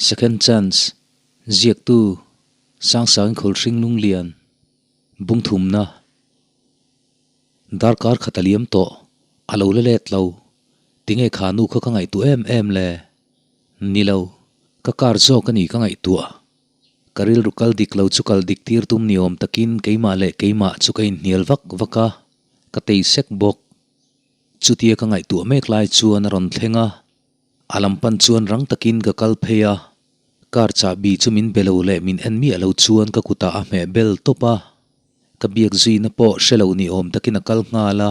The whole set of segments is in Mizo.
Second Chance, Ziaktu, Sangsangin Khawlhring Lunglian, Bungthumna, Darkar khat a liam tawh, a lo la let lo. Tinge kha nu kha ka ngaihtuah em em le? Ni lo, ka car zawk a ni ka ngaihtuah. Ka rilru kal dik lo chu kal dik tir tum ni awm takin keimah leh keimah chu ka inhnial vak vak a, ka tei sek bawk. Chutia ka ngaihtuah mek lai chuan a rawn thleng a, a lam pan chuan rang takin ka kal phei a, car chahbi chu min be lo leh min en miah lo chuan ka kutah a hmeh bel tawp a, ka biak zuina pawh hre lo ni awm takin a kal nghal a,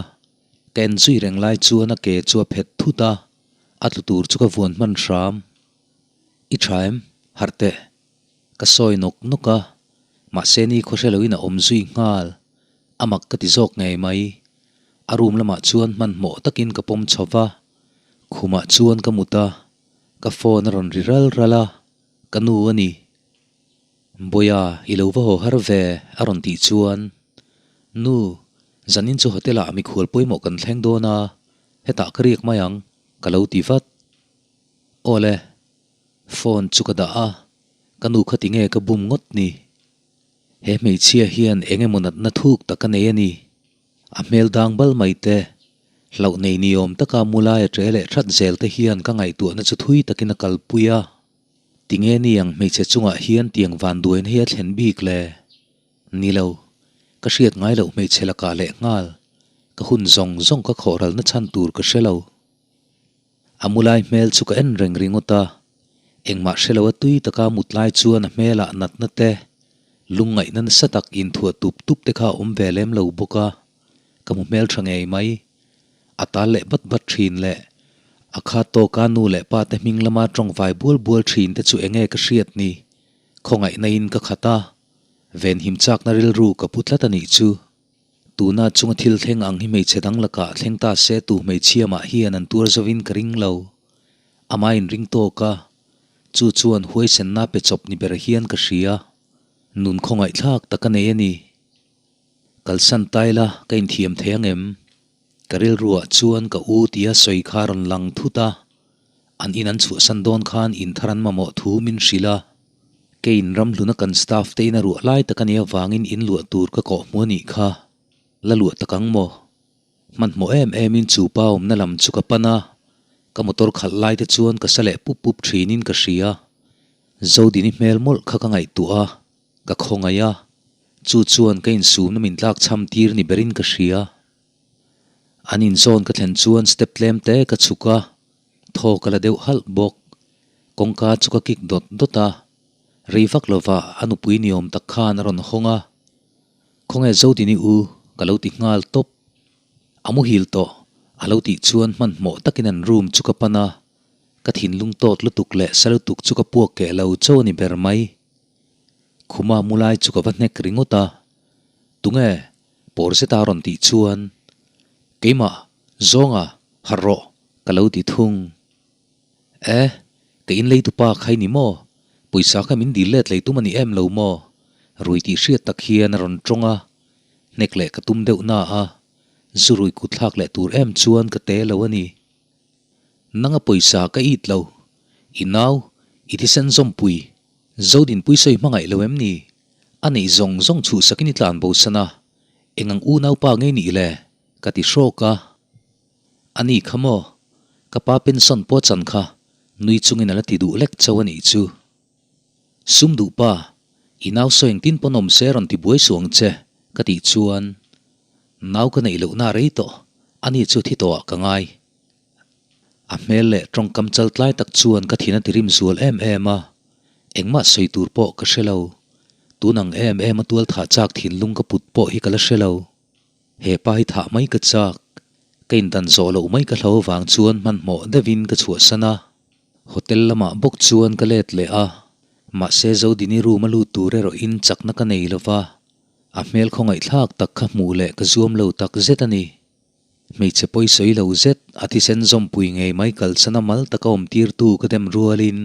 ka en zui reng lai chuan a ke chu a phet thut a, a tlu tur chu ka vuan hman hram. I tha em? Harh teh. Ka sawi nawk nawk a, mahse ni khaw hre loin a awm zui nghal. A mak ka ti zawk ngei mai. A room lamah chuan hmanhmawh takin ka pawm chho va, khumah chuan ka mut a, ka phone a rawn ri ral ral a, ka nu a ni. Bawiha, i lo va haw har ve, a rawn tih chuan, Nu, zanin chu hotel-ah mikhual pawimawh kan thleng dawn a, hetah ka riak mai ang, ka lo ti vat. Awle, phone chu ka dah a, ka nu kha tinge ka bum ngawt ni? He hmeichhia hian eng emaw natna thuk tak a nei a ni. A hmel dang bal mai te, hlauh nei ni awm taka mulai a ṭe leh ṭhat zel te hian ka ngaihtuahna chu thui takin a kalpui a. Tinge ni ang hmeichhe chungah hian tiang van duaina hi a thlen bik le? Ni lo, ka hriat ngai loh hmeichhe lakah leh nghal, ka hun zawng zawng ka khawhralna chhan tur ka hre lo. A mu lai hmel chu ka en reng ringawt a, engmah hre lo a tui taka mut lai chuan a hmelah natna te, lungngaihna nasa tak inthuah tup tup te kha a awm ve lem lo bawk a, ka hmu hmel tha ngei mai. A tal leh bat bat thin le. A kha tawka nu leh pa te hming lama tawngvai bual bual thin te chu enge ka hriat ni? Khawngaihna in ka khat a, venhim chakna rilru ka pu tlat a nih chu. Tuna chunga thil thleng ang hi hmeichhe dang lakah thleng ta se tu hmeichhia mah hian an tuar zovin ka ring lo. Amah in ring tawk a, chu chuan huaisenna pe chawp ni ber hian ka hria. Nun khawngaihthlak tak a nei a ni. Kalsan taila ka inthiam thei ang em? Ka rilruah chuan ka u tia sawi kha rawn lang thut a, an in an chhuahsan dawn khan in thar an mamawh thu min hrilh a. Kei in ramhluna kan staff te in a ruah lai tak a nih avangin in luah tur ka kawh hmu a nih kha. La luah tak ang maw? Hmanhmawh em em in chu pa awmna lam chu ka pan a, ka motor khalh lai te chuan ka sa leh pup pup thin in ka hria. Zodini hmel mawlh kha ka ngaihtuah a, ka khawngaih a, chu chuan ka insumna min tlak chham tir ni berin ka hria. An inzawn ka thlen chuan step tlem te ka chhuk a, thaw ka la deuh halh bawk. Kawngka chu ka kik dawt dawt a, rei vak lova a nupui ni awm tak khan a rawn hawng a. Khawnge Zodini u ka lo ti nghal tawp. A muhil tawh a lo tih chuan hmanhmawh takin an room chu ka pan a, ka thinlung tawt lutuk leh sa lutuk chu ka puak keh lo cho a ni ber mai. Khuma mu lai chu ka va hnek ringawt a, Tunge? Pawr zeta rawn tih chuan, Keimah, zawnga, harh rawh, ka lo ti thung. E, ka inlei tupa kha i ni maw? Pawisa kha min dil let lei tum a ni em lo maw? Rui tih hriat tak hian a rawn tawng a, hnek leh ka tum deuh na a, zu rui kut thlak leh tur em chuan ka te lo a ni. Nanga pawisa ka it lo, i nau, i thisen zawmpui, Zodinpui sawi hmangaih lo em ni? A neih zawng zawng chhuhsakin i tlan bo san a, eng ang unaupa ngei nih le? Ka ti hrawk a. A ni kha maw? Ka pa pension pawh chan kha nui chungin a la ti duh lek chauh a nih chu. Sum duh pa, i nau sawi engtin pawn awm se rawn ti buai suh ang che, ka tih chuan nau ka neih lohna a rei tawh, ani chu thi tawhah ka ngai. A hmel leh tawngkam chal tlai tak chuan ka thin a ti rim zual em em a, engmah sawi tur pawh ka hre lo. Tun ang em em a tual thah chak thinlung ka put pawh hi ka la hre lo. He pa hi thah mai ka chak. Ka indan zawh loh mai ka hlo avang chuan hmanhmawh deuhin ka chhuahsan a. Hotel lamah bawk chuan ka let leh a, mahse Zodini room a lut tur erawhin chakna ka nei lova, a hmel khawngaihthlak tak kha hmuh leh ka zuam lo tak zet a ni. Hmeichhe pawi sawi lo zet a thisen zawmpui ngei mai kalchana mal taka awm tirtu ka dem rualin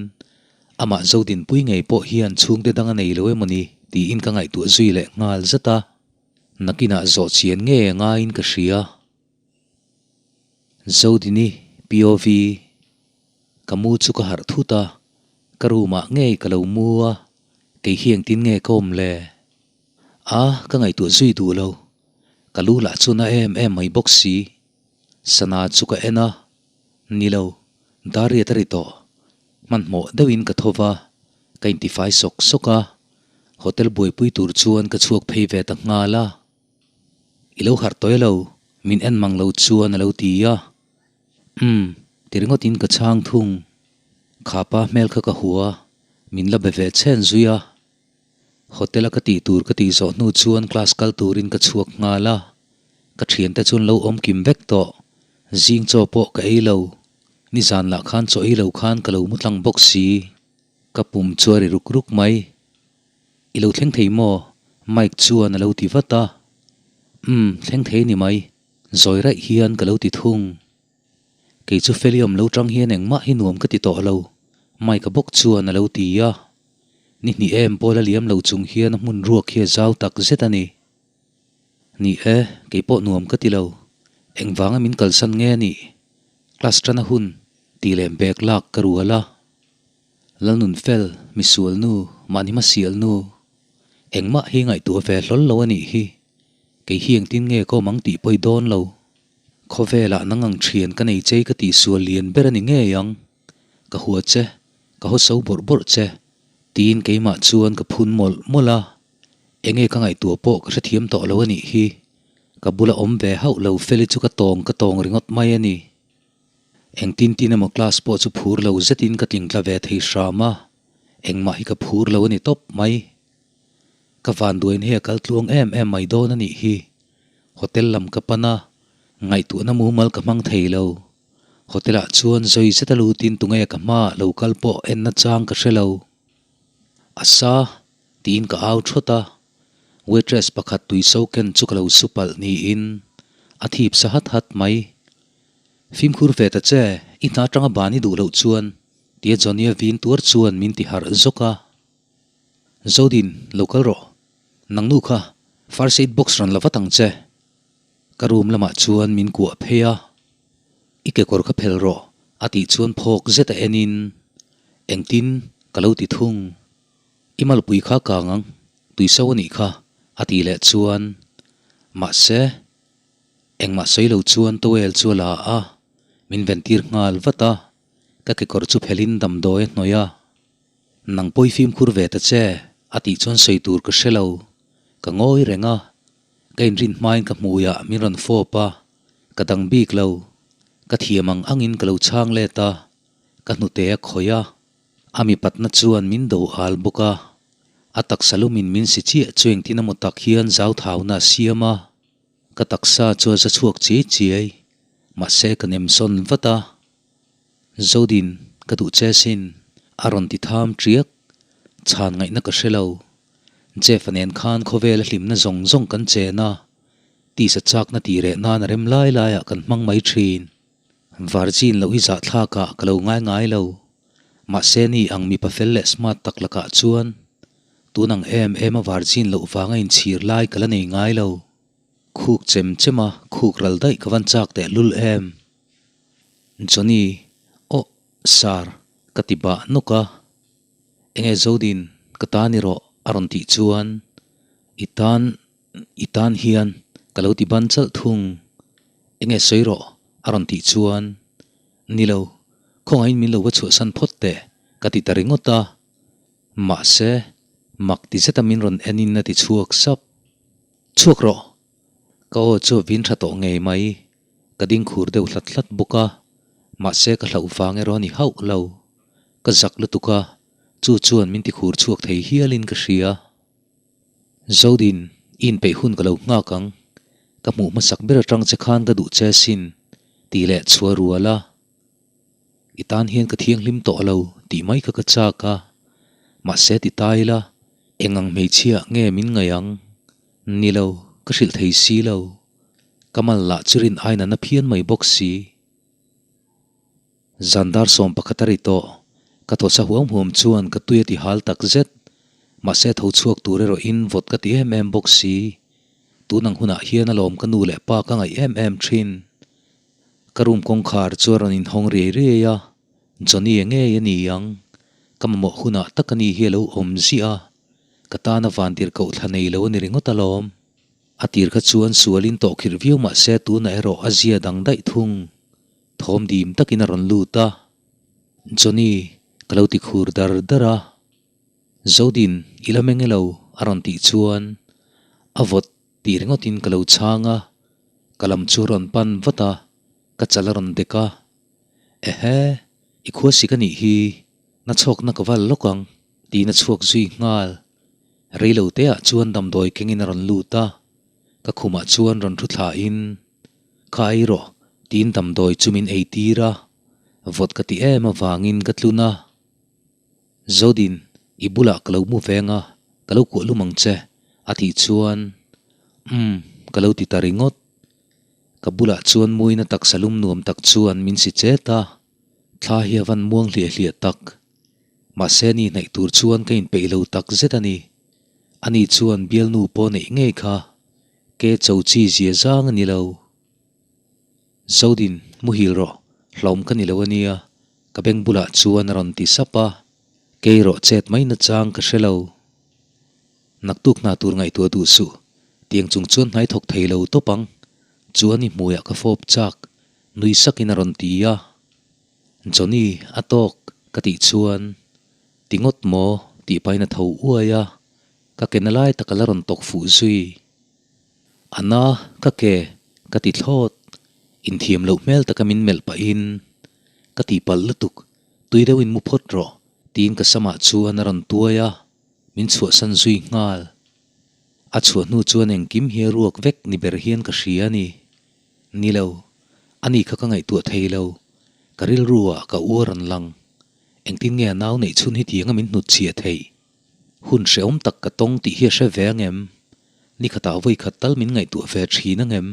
amah Zodinpui ngei pawh hian chhungte dang a nei lo emaw ni tiin ka ngaihtuah zui leh nghal zat a, nakinah zawh chian ngei a ngaiin ka hria. Zodini, POV, Ka mu chu ka harh thut a, Ka room ah ngei ka lo mu a, kei hi engtin nge ka awm le? A, ka ngaihtuah zui duh lo. Ka lu lah chu na em em mai bawk si. Sana chu ka en a, ni lo, Dariat a ri tawh. Hmanhmawh deuhin ka tho va, ka intifai sawk sawk a, hotel buaipui tur chuan ka chhuak phei ve ta nghal a. I lo harh tawh e lo, min en mang lo chuan a lo ti a. Umm, ti ringawtin ka chhang thung. Khapa hmel kha ka hua, min la be ve chhen zui a. Hotel a ka tih tur ka tih zawh hnu chuan class kal turin ka chhuak nghal a. Ka thiante chuan lo awm kim vek tawh. Zing chaw pawh ka ei lo. Nizan lah khan chaw ei lo khan ka lo mu tlang bawk si. Ka pum chu a ri ruk ruk mai. I lo thleng thei maw? Mike chuan a lo ti vat a. Umm, thleng thei ni mai. Zawi raih hian ka lo ti thung. Kei chu Feli awm lo tang hian engmah hi nuam ka ti tawh lo, Mike-a bawk chuan a lo ti a. Ni hnih em pawl a liam lo chung hian a hmun ruak hi a zau tak zet a ni. Ni e, kei pawh nuam ka ti lo. Engvanga min kalsan nge a nih? Class tana hun tih leh bag lak ka rual a. Lalnun fel, misual nu, mahni hmasial nu. Engmah hi ngaihtuah ve hlawl lo a nih hi. Kei hi engtin nge ka awm ang tih pawi dawn lo. Khawvelah nang ang thian ka nei chei ka tihsual lian ber a ni ngei ang. Ka hua che, ka haw so bawrh bawrh che, tiin keimah chuan ka phun mawlh mawlh a. Enge ka ngaihtuah pawh ka hrethiam tawh lo a nih hi. Ka bula awm ve hauh lo Feli chu ka tawng ka tawng ringawt mai a ni. Engtin tin emaw class pawh chu phur lo zetin ka tlingtla ve thei hram a, engmah hi ka phur lo a ni tawp mai. Ka vanduain hei a kal tluang em em mai dawn a nih hi. Hotel lam ka pan a, ngaihtuahna mumal ka hmang thei lo. Hotel ah chuan zawi zet a lutin tunge ka hmaah lo kal pawh en na chang ka hre lo. A sa tiin ka au thawt a, waitress pakhat tui so ken chu ka lo su palh niin a thip sa hat hat mai. Fimkhur ve ta che, i hna atanga ban i duh loh chuan tia Johnny-a vin tuar chuan min ti harh zawk a. Zodin, lo kal rawh. Nang nu kha first aid box rawn la vat ang che. Ka room lamah chuan min kuah phei a. I kekawr kha phel rawh a tih chuan phawk zet a enin engtin ka lo ti thung. I malpui kha kang ang, tuiso a nih kha a tih leh chuan mahse engmah sawi lo chuan towel chu a la a, min ventir nghal vat a. Ka kekawr chu phelin damdawi a hnawih a. Nang pawi fimkhur ve ta che, a tih chuan sawi tur ka hre lo. Ka ngawi reng a, ka inrin hmain ka hmuiah min rawn fawp a, ka dang bik lo. Ka thiam ang angin ka lo chhang let a, ka hnute a khawih a. A mipatna chuan min do al bawk a, a taksa lumin min si chiah chu engtin emaw tak hian zauthauna a siam a. Ka taksa chu a za chhuak chiai chiai, mahse ka nemsawn vat a. Zodin, ka duh che sin, a rawn ti tham ṭiak. Chhan ngaihna ka hre lo. Jeff-a nen khan khawvel a hlimna zawng zawng kan chen a, tisa chakna tih reh nan a rem lai laiah kan hmang mai ṭhin. Virgin loh hi zahthlakah ka lo ngai ngai lo. Mahse ni ang mipa fel leh smart tak lakah chuan tun ang em em a virgin loh vanga inchhir lai ka la nei ngai lo. Khuk chem chem a khuk ral daih ka van chak tehlul em. Johnny, Aw, Sir, ka ti bah nawk a. Enge Zodin, ka ta ni rawh, a rawn tih chuan, I tan, i tan hian ka lo ti ban chalh thung. Enge sawi rawh, a rawn tih chuan, Ni lo, khawngaihin min lo va chhuahsan phawt teh, ka ti ta ringawt a. Mahse, mak ti zeta min rawn enin a ti chhuak sap. Chhuak rawh! Ka aw chu a vin tha tawh ngei mai. Ka ding khur deuh hlat hlat bawk a, mahse ka hlauh vang erawh a ni hauh lo. Ka zak lutuk a, chu chuan min ti khur chhuak thei hialin ka hria. Zodin, i inpeih hun ka lo nghak ang. Ka hmuh hmasak ber atang che khan ka duh che sin, tih leh chhuah rual a. I tan hian ka thianghlim tawh lo tih mai kha ka chak a, mahse ti ta ila, eng ang hmeichhia nge min ngaih ang? Ni lo, ka hrilh thei si lo. Ka mal lah chu rin ain a na phian mai bawk si. Zan dar 11 a ri tawh, ka thaw sa huam huam chuan ka tui a ti hal tak zet. Mahse tho chhuak tur erawhin vawt ka ti em em bawk si. Tun ang hunah hian alawm ka nu leh pa ka ngaih em em thin. Ka room kawngkhar chu a rawn inhawng riai riai a, Johnny-a ngei a ni ang. Ka mamawh hunah tak a ni hi a lo awm ziah a, ka tana vantirhkoh thla nei lo a ni ringawt alawm. A tir kha chuan sualin tawhkhirh viau mah se tunah erawh a zia dang daih thung. Thawm dim takin a rawn lut a, Johnny, ka lo ti khur dar dar a. Zodin, i la meng elo? a rawn tih chuan a vawt tih ringawtin ka lo chhang a, ka lam chu a rawn pan vat a, ka chal a rawn dek a. Ehe, i khuasik a nih hi, na chhawkna ka val lawk ang, tiin a chhuak zui nghal. Reilo teah chuan damdawi kengin a rawn lut a, ka khumah chuan rawn thu thlain, Kha ei rawh, tiin damdawi chu min ei tir a, vawt ka ti em avangin ka tlun a. Zodin, i bulah ka lo mu veng a, ka lo kuah lum ang che, a tih chuan, Umm, ka lo ti ta ringawt. Ka bulah chuan muina taksa lum nuam tak chuan min si chet a, thla hi a van muang hliah hliah tak. Mahse ni hnaih tur chuan ka inpeih lo tak zet a ni. Ani chuan bialnu pawh neih ngei kha ke cho chi zia zang a ni lo. Zodin, muhil rawh, hlawm ka ni lo a nia, ka beng bulah chuan a rawn ti sap a, kei rawh chet mai nachang ka hre lo. Naktuk hna tur ngaihtuah duh suh, tiang chung chuan hnai thawk thei lo tawp ang, chuan i hmuiah ka fawp chak, nui sakin a rawn ti a. Johnny, a tawk, ka tih chuan, Ti ngawt maw? tih pahin a tho uai a, ka ke na lai tak a la rawn tawk fuh zui. A na, ka ke, ka ti thlawt, inthiam loh hmel taka min melh pahin, Ka tihpalh lutuk, tui deuhin mu phawt rawh, tiin ka samah chuan a rawn tuai a. Min chhuahsan zui nghal. A chhuah hnu chuan engkim hi a ruak vek ni ber hian ka hria a ni. Ni lo, ani kha ka ngaihtuah thei lo. Ka rilru ah ka u a rawn lang. Engtin nge a nau neih chhun hi tiang a min hnut chhiah theih? Hun hrehawm tak ka tawng tih hi a hre ve angem? Ni khatah vawi khat tal min ngaihtuah ve thin angem?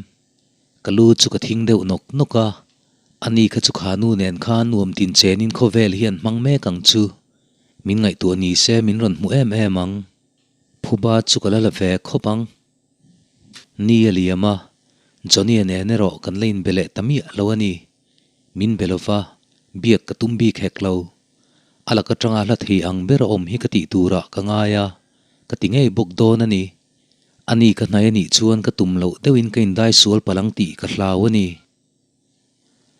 Ka lu chu ka thing deuh nawk nawk a, ani kha chu kha nu nen khan nuam tin chenin khawvel hi an hmang mek ang chu. Min ngaihtuah ni se min rawn hmu em em ang. Phuba chu ka la la ve khawp ang. Ni a liam a, Johnny-a nen erawh kan la inbe leh ta miah lo a ni. Min be lova, biak ka tum bik hek lo. A lak atanga hla thei ang ber a awm hi ka tih turah ka ngai a, ka ti ngei bawk dawn a ni. Ani ka hnai a nih chuan ka tum loh deuhin ka indai sual palh ang tih ka hlau a ni.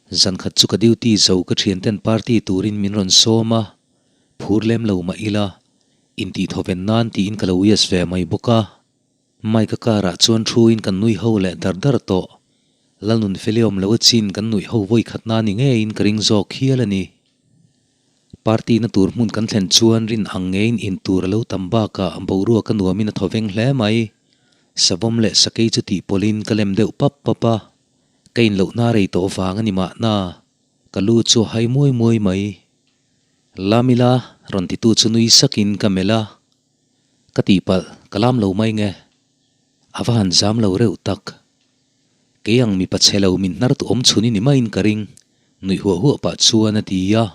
Zan khat chu ka duty zo ka thianten party turin min rawn sawm a, phur lem lo mah ila, intihthawven nan tiin ka lo yes ve mai bawk a. Mike-a car-ah chuan thuin kan nui ho leh dar dar tawh. Lalnun Feliawm lo a chin kan nuih ho vawi khat na ni ngeiin ka ring zawk hial a ni. Party na tur hmun kan thlen chuan rin ang ngeiin in tur a lo tam bakah boruak a nuamin a thawveng hle mai. Savawm leh sakei chu tih pawlhin ka lem deuh pap pap a. Ka inlohna rei tawh vang a ni mahna, ka lu chu a hai muai muai mai. Lamila rawn titu chu nui sakin ka melh a, ka tihpalh ka lam lo mai nge, a va han zam lo reuh tak. Kei ang mipa chhe lo min hnar tu awm chhun i ni maiin ka ring, nuih huah huah pah chuan a ti a.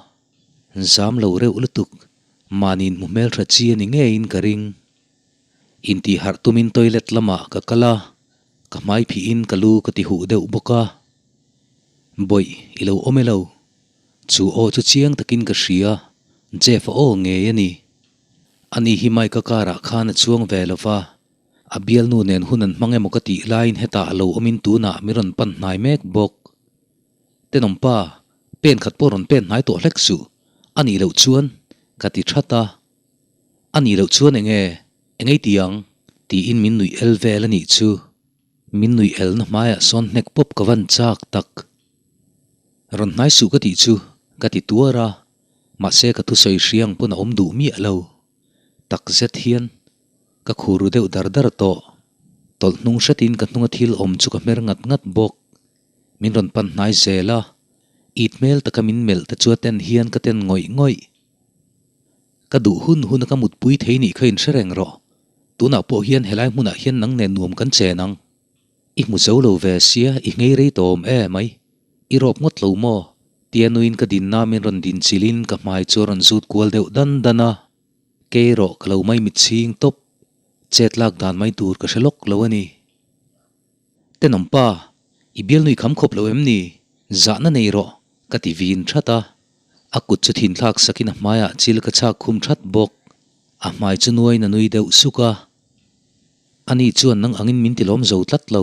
Zam lo reuh lutuk, mahni inhmu hmeltha chi a ni ngeiin ka ring. Intih harh tumin toilet lamah ka kal a, ka hmai phihin ka lu ka ti huh deuh bawk a. Bawih, i lo awm e lo. Chu aw chu chiang takin ka hria, Jeff-a aw ngei a ni. Ani hi Mike-a car-ah khan a chuang ve lo va, a bialnu nen hun an hmang emaw ka tih laiin hetah a lo awmin tunah mi rawn pan hnai mek bawk. Tenawmpa, pen khat pawh rawn pen hnai tawh hlek suh, a nih loh chuan ka ti that a. A nih loh chuan enge, engei ti ang? Tiin min nuih el vel a nih chu. Min nuih elna hmaiah sawn hnek pawp ka van chak tak. Rawn hnai suh ka tih chu ka ti tuar a, mahse ka thusawi hriang pawn a awm duh miah lo. Tak zet hian ka khur ru deuh dar dar tawh. Tawlh hnung hretin ka hnunga thil awm chu ka hmer ngat ngat bawk. Min rawn pan hnai zel a, it hmel taka min melh te chu a ten hian ka ten ngawih ngawih. Ka duh hun hun a ka mutpui thei nih kha inhre reng rawh. Tunah pawh hian helai hmunah hian nang nen nuam kan chen ang. I hmu zo lo ve sia i nghei rei tawm e mai. I rawp ngawt lo maw? Tia nuin ka dinna min rawn din chilhin ka hmai chu a rawn zut kual deuh dan dan a. Kei erawh ka lo mai mitchhing tawp. Chet lak dan mai tur ka hre lawk lo a ni. Tenawmpa, i bialnui kham khawp lo em ni? Zahna nei rawh, ka ti vin that a. A kut chu thinthlak sakin a hmaiah chil ka chhak khum that bawk. A hmai chu nuaiin a nui deuh suk a. Ani chuan nang angin min tilawm zo tlat lo.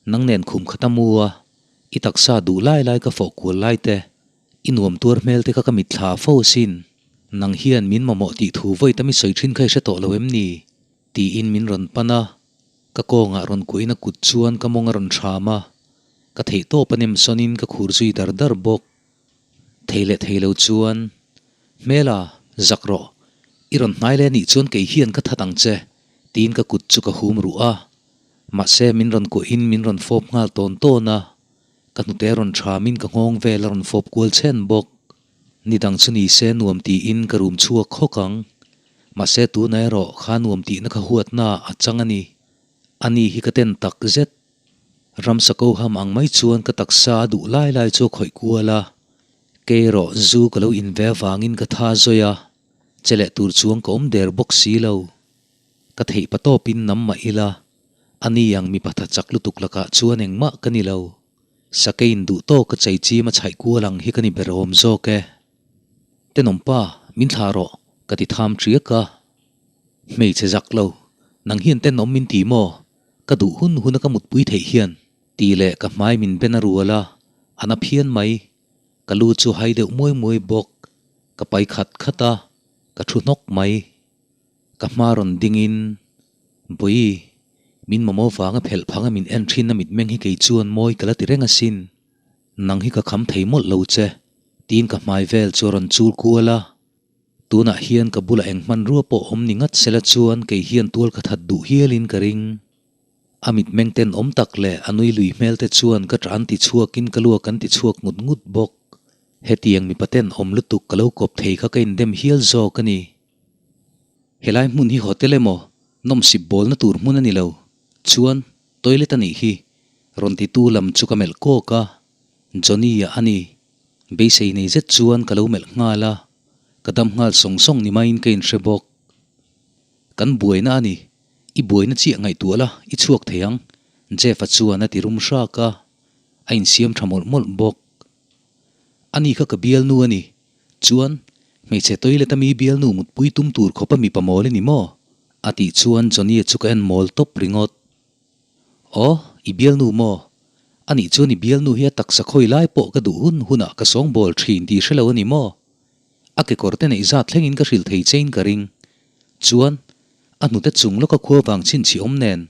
Nang nen khum khat a mu a, i taksa duh lai lai ka fawh kual lai te, i nuam tuar hmel te kha ka mitthla fo asin. Nang hian min mamawh tih thu vawi tam i sawi thin kha i hre tawh lo em ni? Tiin min rawn pan a, ka kawngah rawn kuahin a kut chuan ka mawng a rawn hram a, ka theihtawp a nem sawnin ka khur zui dar dar bawk. Thei leh thei lo chuan, Hmela, zak rawh, i rawn hnai leh anih chuan kei hian ka that ang che, tiin ka kut chu ka hum ruh a. Mahse, min rawn kuahin min rawn fawp nghal tawn tawn a, ka hnute a rawn thamin ka nghawng vel a rawn fawp kual chhen bawk. Ni dang chu ni se nuam tiin ka rum chhuak khawk ang. Mahse, tuna erawh kha nuam tihna kha huatna a chang a ni. Ani hi ka ten tak zet. Ramsa ko ham ang mai chuan ka taksa a duh lai lai chu a khawih kual a, kei erawh zu ka lo in ve avangin ka tha zawi a, che leh tur chuang ka awm der bawk si lo. Ka theih pa tawpin nam mah ila, ani ang mipa tha chak lutuk lakah chuan engmah ka ni lo. Sakei in duh tawk ka chei chim a chhaih kual ang hi ka ni ber awm zawk e. Tenawmpa, min thlah rawh, ka ti tham ṭiak a. Hmeichhe zak lo, nang hian tenawm min ti maw? Ka duh hun hun a ka mutpui theih hian tih leh ka hmai min ben a rual a, a na phian mai. Ka lu chu hai deuh muai muai bawk. Ka pai khat khat a, ka thu hnawk mai. Ka hma rawn dingin, Bawi, min mamawh vanga phelh phanga min en thin a mitmeng hi kei chuan mawi ka la ti reng asin. Nang hi ka kham thei mawlh lo che, tiin ka hmai vel chu a rawn chul kual a. Tunah hian ka bulah eng hmanrua pawh awm ni ngat sela chuan kei hian tual ka that duh hialin ka ring. A mitmeng ten awm tak leh a nui lui hmel te chuan ka ṭah an ti chhuakin ka luak an ti chhuak ngut ngut bawk. Hetiang mipa ten awm lutuk ka lo kawp thei kha ka indem hial zawk a ni. Helai hmun hi hotel emaw nawmsip bawlna tur hmun a ni lo. Chuan toilet a nih hi rawn titu lam chu ka melh kawk a, Johnny-a a ni. Beisei nei zet chuan ka lo melh nghal a, ka dam nghal sawng sawng ni maiin ka inhre bawk. Kan buaina a ni, i buaina chiah ngaihtuah la, i chhuak thei ang, Jeff-a chuan a ti rum hrak a, a insiam tha mawlh mawlh bawk. Ani kha ka bialnu a ni, chuan hmeichhe toilet a mi bialnu mutpui tum tur khawpa mipa mawl i ni maw? a tih chuan Johnny-a chu ka en mawl tawp ringawt. Aw, i bialnu maw? Anih chuan i bialnu hi a taksa khawi lai pawh ka duh hun hunah ka sawngbawl thin tih hre lo a ni maw? A kekawr te neih zat thlengin ka hrilh thei chein ka ring. Chuan, a hnute chung lawka khua vang chhinchhi awm nen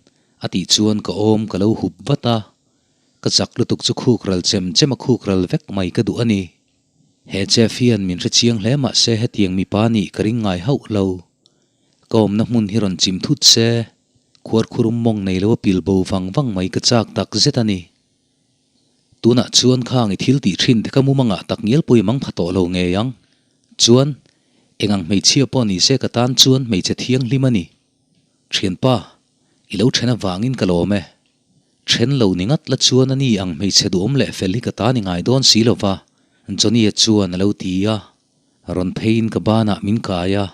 a tih chuan ka awm ka lo hup vat a. Ka chak lutuk chu khuk ral chem chem a khuk ral vek mai ka duh a ni. He chef hian min hre chiang hle mah se hetiang mipa nih ka ring ngai hauh lo. Ka awmna hmun hi rawn chim thut se, khuarkhurum mawng nei lo a pil bo vang vang mai ka chak tak zet a ni. Tunah chuan khang i thil tih thin te ka mumangah tak ngial pawh i mang pha tawh lo ngei ang. Chuan, eng ang hmeichhia pawh ni se ka tan chuan hmeichhe thianghlim a ni. Thianpa, i lo then avangin ka lawm e. Then lo ni ngat la chuan a ni ang hmeichhe duhawm leh fel hi ka ta ni ngai dawn si lo va, Johnny-a chuan a lo ti a. Rawn pheiin ka banah min kai a,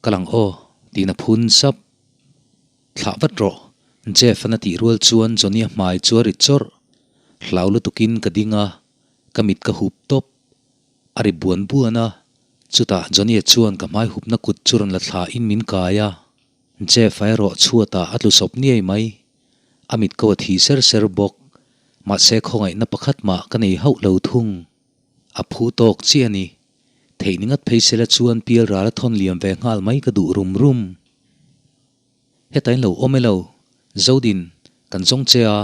Ka lang aw, tiin a phun sap. Thlah vat rawh, Jeff-an a tih rual chuan Johnny-a hmai chu a ri chawrh. Hlau lutukin ka ding a, ka mit ka hup tawp. A ri buan buan a, chutah Johnny-a chuan ka hmai hupna kut chu rawn la thlahin min kai a. Jeff-a erawh chhuatah a tlu sawp niai mai. A mit ko a thi ser ser bawk. Mahse khawngaihna pakhat mah ka nei hauh lo thung. A phu tawk chiah a ni. Theih ni ngat phei sela chuan pial ral a thawn liam ve nghal mai ka duh rum rum. Heta in lo awm e lo, Zodin, kan zawng che a,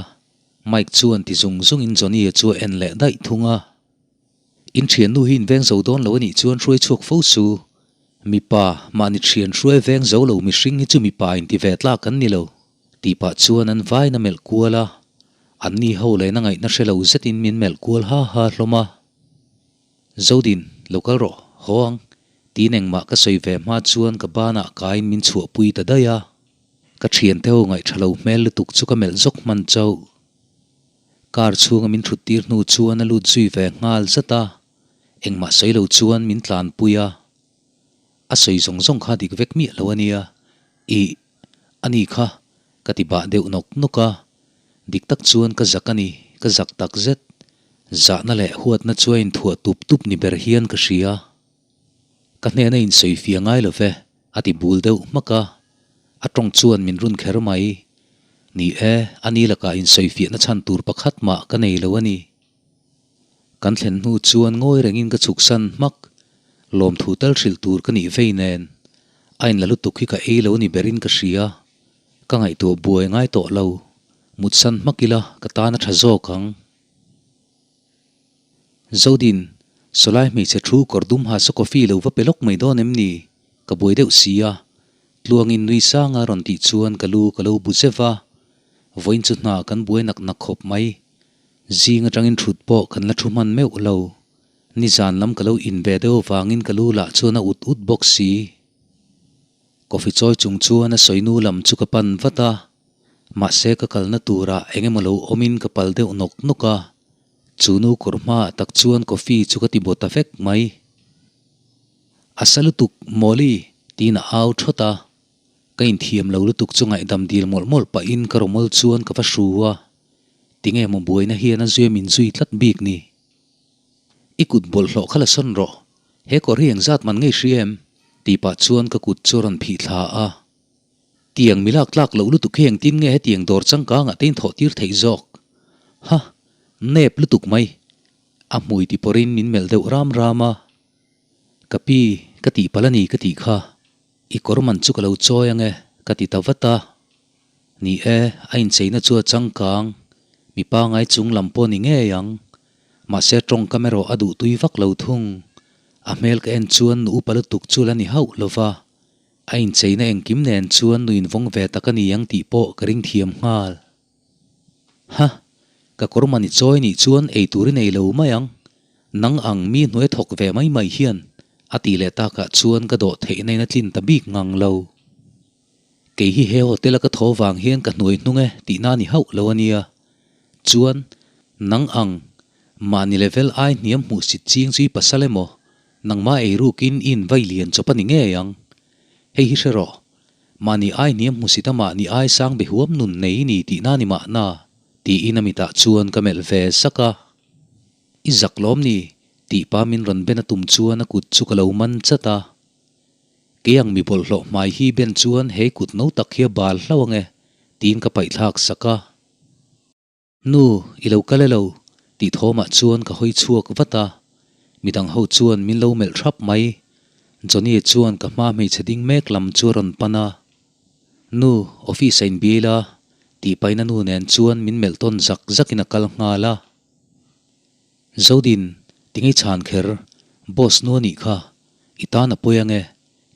Mike chuan ti zung zungin Johnny-a chu a en leh daih thung a. In thiannu hi in veng zo dawn lo a nih chuan hruai chhuak fo su. Mipa, mahni thian hruai veng zo lo mihring hi chu mipa inti ve tlak an ni lo. Tih pah chuan an vain a melh kual a, anni ho lehna ngaihna hre lo zetin min melh kual ha ha hlawm a. Zodin, lo kal rawh, haw ang, tiin engmah ka sawi ve hma chuan ka banah kaiin min chhuahpui ta daih a. Ka thiante ho ngaihtha lo hmel lutuk chu ka melh zawk hman chauh. Car chhunga min thut tir hnu chuan a lut zui ve nghal zat a, engmah sawi lo chuan min tlanpui a. A sawi zawng zawng kha dik vek miah lo a nia, ih. A ni kha, ka ti bah deuh nawk nawk a. Dik tak chuan ka zak a ni, ka zak tak zet. Zahna leh huatna chu a inthuah tup tup ni ber hian ka hria. Ka hnena insawifiah ngai lo ve, a ti bul deuh hmak a. A tawng chuan min run kher mai. Ni e, a ni lakah insawifiahna chhan tur pakhat mah ka nei lo a ni. Kan thlen hnu chuan ngawi rengin ka chhuksan hmak. Lawmthu tal hrilh tur ka nih vei nen, a inla lutuk hi ka ei lo ni berin ka hria. Ka ngaihtuah buai ngai tawh lo. Mutsan hmak ila ka tan a tha zawk ang. Zodin, Sawlai hmeichhe thu kawr dum ha saw coffee lo va pe lawk mai dawn em ni? Ka buai deuh si a. Tluangin nui sanga rawn tih chuan ka lu ka lo bu zeuh va. Vawiin chu hna kan buai nak nak khawp mai. Zing atangin thut pawh kan la thu hman meuh lo. Nizan lam ka lo in ve deuh avangin ka lu lah chuan a ut ut bawk si. Coffee chawi chung chuan a sawinu lam chu ka pan vat a. Mahse ka kalna turah eng emaw lo awmin ka pal deuh nawk nawk a, chu nu kawr hmaah tak chuan coffee chu ka ti baw ta vek mai. A sa lutuk Mawli tiin a au thawt a, ka inthiam lo lutuk chu ngaihdam dil mawlh mawlh pahin ka rawmawl chuan ka va hru a, tinge maw buaina hian a zui a min zui tlat bik ni. I kut bawlhhlawh kha la sawn rawh, he kawr hi engzat man ngei hria em? tih pah chuan ka kut chu a rawn phih thla a. Tiang mi lak tlak loh lutuk hi engtin nge hetiang dawr changkangah te in thawh tir theih zawk? Ha! Nep lutuk mai! A hmui ti pawrin min melh deuh ram ram a. Ka pi, ka tih palh a ni ka tih kha. I kawr man chu ka lo chawi ang e, ka ti ta vat a. Ni e, a incheina chu a changkang. Mi pangai chung lam pawh ni ngei ang. Mahse tawngkam erawh a duhtui vak lo thung. A hmel ka en chuan nu upa lutuk chu la ni hauh lova. A incheina engkim nen chuan nu invawng ve tak a ni ang tih pawh ka ring thiam nghal. Ha! Ka kawr mani chawi nih chuan ei tur i nei lo mai ang. Nang ang mi hnuai thawk ve mai mai hian a tih leh takah chuan ka dawh theihna in a tlin ta bik ngang lo. Kei hi he hotel a ka thaw vang hian ka hnuai hnung e tihna a ni hauh lo a nia. Chuan, nang ang, mahni level ai hniam hmuhsit ching chu i pasal emaw Nangmah ei rukin i invai lian chawp a ni ngei ang. Hei hi hre rawh. Mahni ai hniam hmusit a mahni ai sang be huam nun nei i ni tihna ni mahna, tiin a mitah chuan ka melh ve sak a. I zak lawm ni, tih pa min rawn ben a tum chuan a kut chu ka lo man chat a. Kei ang mi bawlhhlawh hmai hi ben chuan he kut no tak hi a bal hlauh ang e, tiin ka paihthlak sak a. Nu, i lo kal elo? tih thawmah chuan ka hawi chhuak vat a, midang ho chuan min lo melh thrap mai. Johnny chuan ka hma hmeichhe ding mek lam chu a rawn pan a. Nu, office a inbiai la, tih paina nu nen chuan min melh tawn zak zakin a kal nghal a. Zodin, tingei chhan kher, boss nu a nih kha, i tan a pawi ange,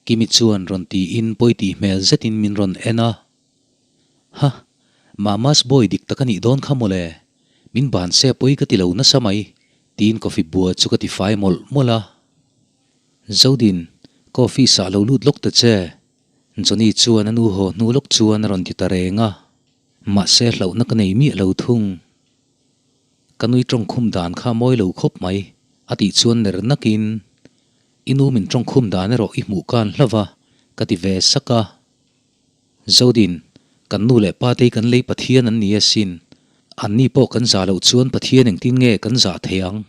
Kimi chuan rawn tiin pawi tih hmel zetin min rawn en a. Ha! Mama's boy dik tak a nih dawn kha mawle. Min ban se pawi ka ti lo nasa mai, tiin coffee bua chu ka ti fai mawlh mawlh a. Zodin, ka office ah lo lut lawk ta che. Johnny chuan a nu haw hnu lawk chuan a rawn ti ta reng a. Mahse hlauhna ka nei miah lo thung. Ka nui tawngkhum dan kha mawi lo khawp mai, a tih chuan ner nakin, I nu min tawngkhum dan erawh i hmuh kan hlauh a, ka ti ve sak a. Zodin, kan nu leh pa te hi kan lei Pathian an ni asin. Anni pawh kan zah loh chuan Pathian engtin nge kan zah thei ang?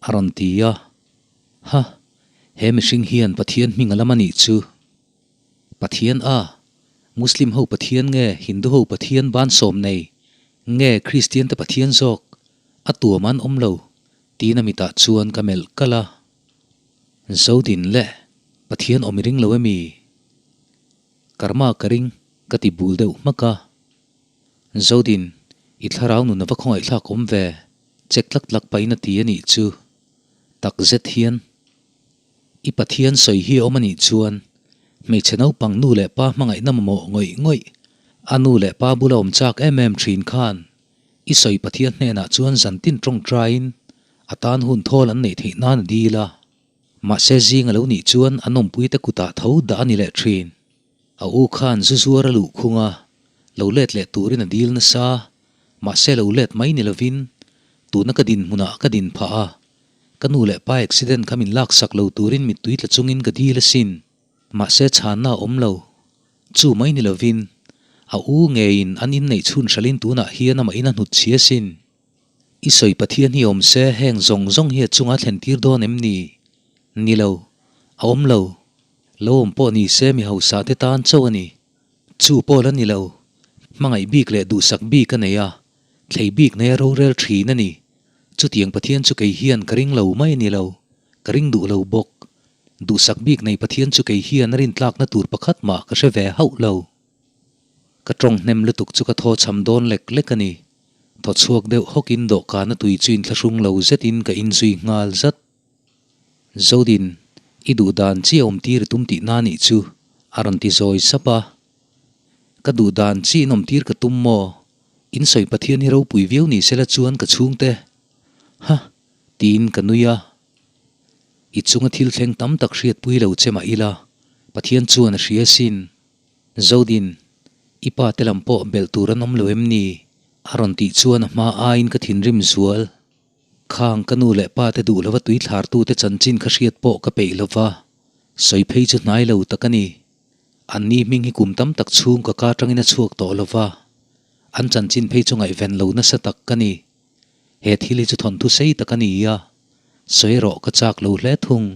a rawn ti a. Ha! He mihring hian Pathian hming a lam a nih chu. Pathian a? Muslim ho Pathian nge Hindu ho Pathian ban sawm nei? Nge Kristian te Pathian zawk? A tuam an awm lo, tiin a mitah chuan ka melh kalh a. Zodin le, Pathian awm i ring lo emi? Karma ka ring, ka ti bul deuh hmak a. Zodin, i thlarau nun a va khawngaihthlak awm ve, chek tlak tlak pahin a ti a nih chu. Tak zet hian, i Pathian sawi hi a awm a nih chuan, hmeichhe naupang nu leh pa hmangaihna mamawh ngawih ngawih, a nu leh pa bula awm chak em em thin khan, i sawi Pathian hnenah chuan zantin tawngtaiin a tan hun thawl an neih theih nan a dil a. Mahse zing a lo nih chuan a nawmpuite kutah tho dah a ni leh thin. A u khan zu zuar a luh khung a, lo let leh turin a dil nasa. Mahse lo let mai ni lovin tuna ka dinhmunah ka din phah a, ka nu leh pa accident kha min laksak lo turin mittui tla chungin ka dil asin. Mahse chhanna a awm lo. Chu mai ni lovin a u ngeiin an inneih chhun hralhin tunah hian amah in a hnut chhi asin. I sawi Pathian hi awm se heng zawng zawng hi a chunga thlen tir dawn em ni? Ni lo. A awm lo. Lo awm pawh ni se mi hausa te tan chauh a ni. Chu pawh la ni lo. Hmangaih bik leh duhsak bik a nei a, thlei bik nei a rorel thin a ni. Chutiang Pathian chu kei hian ka ring lo mai a ni lo. Ka ring duh lo bawk. Duhsak bik nei Pathian chu kei hian a rintlakna tur pakhat mah ka hre ve hauh lo. Ka tawng hnem lutuk chu ka thaw cham dawn lek lek a ni. Thaw chhuak deuh hawkin dawhkana tui chu inthlahrung lo zetin ka inzui nghal zat. Zodin, i duh dan chi a awm tir i tum tih na nih chu, a rawn ti zawi sap a. Ka duh dan chi in awm tir ka tum maw? In sawi Pathian hi ropui viau ni sela chuan ka chhungte. Ha! Tiin ka nui a. I chunga thil thleng tam tak hriatpui lo che mah ila, Pathian chuan a hria sin. Zodin, i pa te lam pawh belh tur an awm lo em ni? A rawn tih chuan a hma aiin ka thinrim zual. Khang ka nu leh pa te duh lova tui thlartute chanchin kha hriat pawh ka peih lova, sawi phei chu hnai lo tak a ni. Anni hming hi kum tam tak chhung ka ka atangin a chhuak tawh lova, an chanchin phei chu ngaihven lo nasa tak ka ni. He thil hi chu thawnthu sei tak a ni a, sawi erawh ka chak lo hle thung.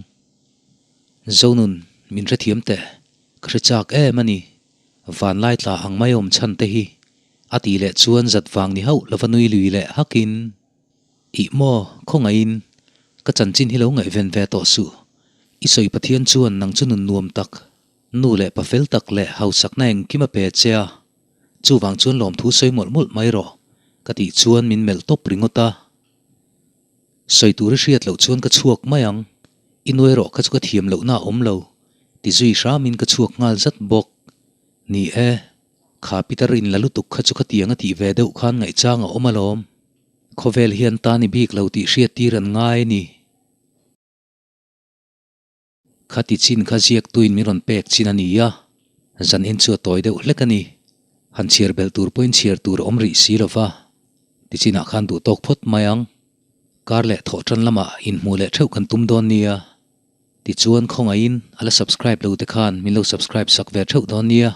Zonun, min hrethiam teh, ka hre chak em a ni. Vanlai tla ang mai awm chhan te hi a tih leh chuan zat vang ni hauh lova nui lui leh hakin, Ih maw, khawngaihin, ka chanchin hi lo ngaihven ve tawh suh. I sawi Pathian chuan nang chu nun nuam tak, nu leh pa fel tak leh hausakna engkim a pe che a, chuvang chuan lawmthu sawi mawlh mawlh mai rawh, ka tih chuan min melh tawp ringawt a. Sawi tur i hriat loh chuan ka chhuak mai ang, i nuai rawh kha chu ka thiam lohna a awm lo, ti zui hramin ka chhuak nghal zat bawk. Ni e, kha Peter in la lutuk kha chu khatiang a tih ve deuh khan ngaihchang a awm alawm. Khawvel hian ta ni bik lo tih hriat tir an ngai a ni. Khati chin kha ziaktuin min rawn pek chin a ni a, zan en chu a tawi deuh hlek a ni. Han chhiar belh tur pawhin chhiar tur a awm rih si lo va, tichinah khan duh tawk phawt mai ang. Kar leh thawh tan lamah inhmuh leh theuh kan tum dawn nia. Tichuan khawngaihin a la subscribe lo te khan min lo subscribe sak ve theuh dawn nia.